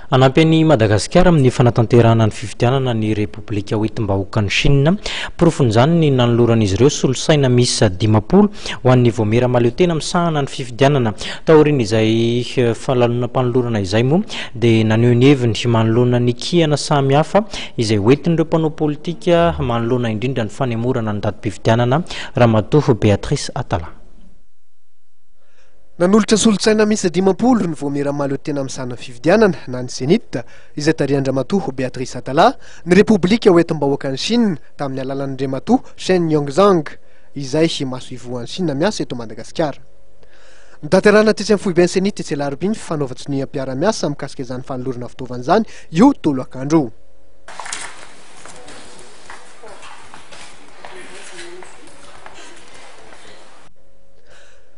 Hanampy an'i Madagasikara amin'ny fanatanterahana ny fifidianana ny Repoblika Hoentim-bahoakan'i Chine. Porofon'izany ny nanoloran'izy ireo solosaina miisa 50 ho an'ny Vaomiera Mahaleotena misahana ny fifidianana. Taorian'izay falanonam-panolorana izay moa dia naneho ny heviny manoloana ny kihana samihafa izay hoentin'ireo mpanao politika manoloana indrindra ny fanemorana ny datim-pifidianana Ramatoa Béatrice Atallah. Nanolotra solontsaina miisa 50 ny Vaomiera Mahaleotena misahana ny fifidianana na ny Cenit, izay tarihan-dRamatoa Béatrice Atallah, ny Repoblika hoentim-bahoakan'i Chine tamin'ny alalan'Andriamatoa Shen Yongzhang, izay masoivoho an'i Chine miasa eto Madagasikara. Notanterahina tetsy amin'ny foiben'ny Cenit etsy Alarobia ny fifanaovan-tsoniam-piarahamiasa mikasika izany fanolorana fitaovana izany io tolakandro io.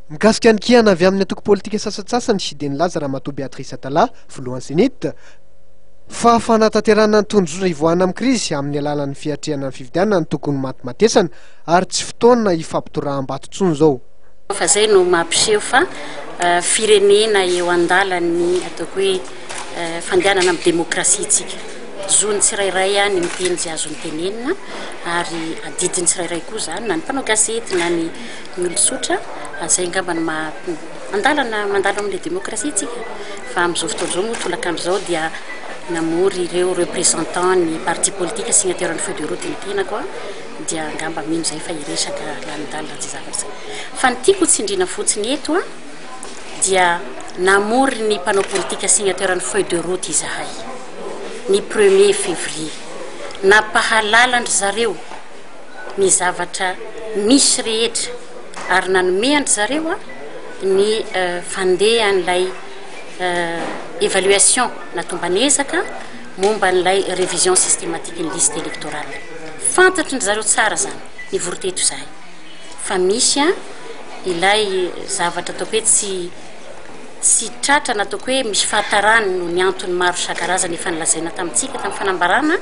Mikasika ny kiana avy amin'ny antoko politika sasantsasany dia nilaza Ramatoa Béatrice Atallah, filohan'ny Cenit, fa fanatanterahana ny tondrozotra hivoahana amin'ny krizy amin'ny alalan'ny fiatrehana ny fifidianana no tokony matimatesana ary tsy fotoana hifampitoraham-bato intsony izao. Fa izay no mampiseho fa firenena eo an-dalan'ny ataoko hoe fandehanana amin'ny demokrasia isika. Zon'ny tsirairay ny miteny izay azony tenenina ary adidin'ny tsirairay koa izany na ny mpanao gazety na ny Ny olon-tsotra, izay angamba no maha andalana mandalo amin'ilay demokrasia isika. Fa amin'izao fotoana izao moa tolakandro izao dia namory ireo representant ny parti politique signataire ny feuille de route ny tenako an, dia angamba mino izay fa hiresaka lalindalina an'izay zavatra izay. Fa ny tiako ho tsindriana fotsiny eto an, dia namory ny mpanao politika signataire ny feuille de route izahay ny premier février. Nampahalala an-dry zareo. ny zavatra nisy rehetra ary nanome an-dry zareo ny fandehan'ilay évaluation na tomban'ezaka momba an'ilay révision systématique ny liste électorale. Fantatry zareo tsara izany, nivory teto izahay, fa misy ilay zavatra ataoko hoe tsy tsy tratra na ataoko hoe misy fahatarany noho ny antony maro isan-karazany efa nolazaina tamintsika tamin'ny fanambarana,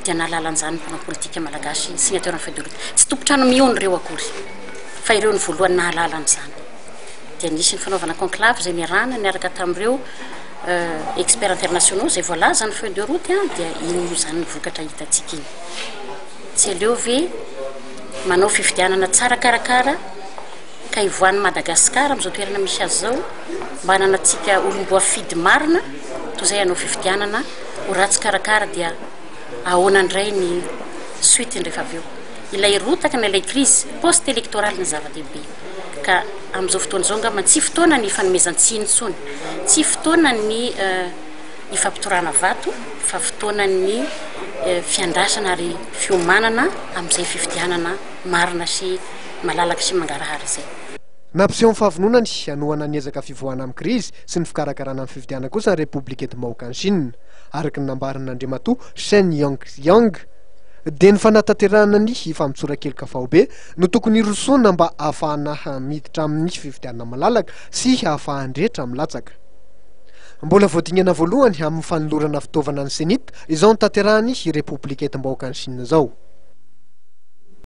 dia nahalala an'izany ny mpanao politika malagasy signataire ny feuille de route. Tsy tompon-trano mihono ireo akory fa ireo no voalohany nahalala an'izany. Dia nisy ny fanaovana conclave izay niarahana niaraka tamin'ireo experts internationaux izay voalaza ny feuille de route dia iny moa izany ny vokatra hitantsika iny. Tsy aleo ve manao fifidianana tsara karakara ka hivoahan'i Madagasikara amin'izao toerana misy azy izao mba hananantsika olom-boafidy marina toy izay hanao fifidianana ho ratsy karakara dia ahoana indray ny suite-ny rehefa avy eo. Ilay rotaka na ilay crise post électorale ny zava-dehibe ka amin'izao fotoana izao angamba tsy fotoana ny hifanomezan-tsiny intsony, tsy fotoana ny hifampitorahana vato fa fotoanan'ny fiandrasana ary fiomanana amin'izay fifidianana marina sy malalaka sy mangarahara izay. Nampiseho ny fahavononany hanohana ny ezaka fivoahana amin'ny krizy sy ny fikarakarana ny fifidianana kosa ny Repoblika Entim-bahoakan'i Shina. Araka ny nambaran'Andriamatoa Shen Yongxiang, dia ny fanatanterahana ny famotsoran-keloka faobe no tokony hirosoana mba hahafahana miditra amin'ny fifidianana malalaka sy hahafahan'ny rehetra milatsaka. Mbola vao dingana voalohany amin'ny fanolorana fitaovana ny Cenit izao notanterahan'ny Repoblika Entim-bahoakan'i Shina izao.